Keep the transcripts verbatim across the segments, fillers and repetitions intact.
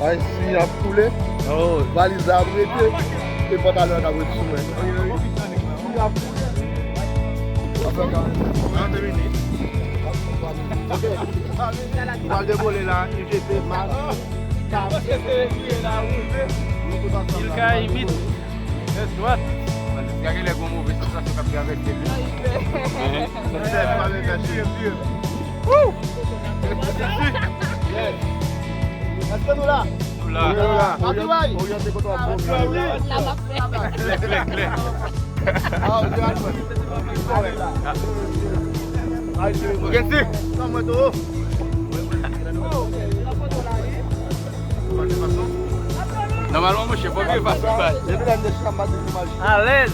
Ay, si ap koule, valiz la ap rete, e pantalon an ap ret sou mwen. Si ap koule, ap fè kare. Ok. Nou pral devole la, U G C, mas. Îles Caraïbes, Îles Droites. Gade lè gon move sansasyon k ap travèse li. Woo! Èske nou la? Nou la. Nou la. Papi Way. Oryante kote w ap pran. Klè, klè, klè. Ah, ou te al mwen. Ou gen ti? Non, mwen tou. Nòmalman, monchè, fò gen fason bay. Depi lè m te chanm, m pa di imaj. Alèz.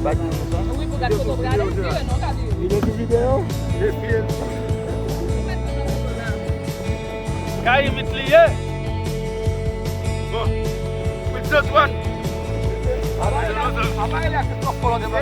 Wi, pou gad foto, pou gad, li vire non, gad li. Li vin sou videyo? Kayimit li ye. Bon. Piti Zantwann. Apa, apa, apa,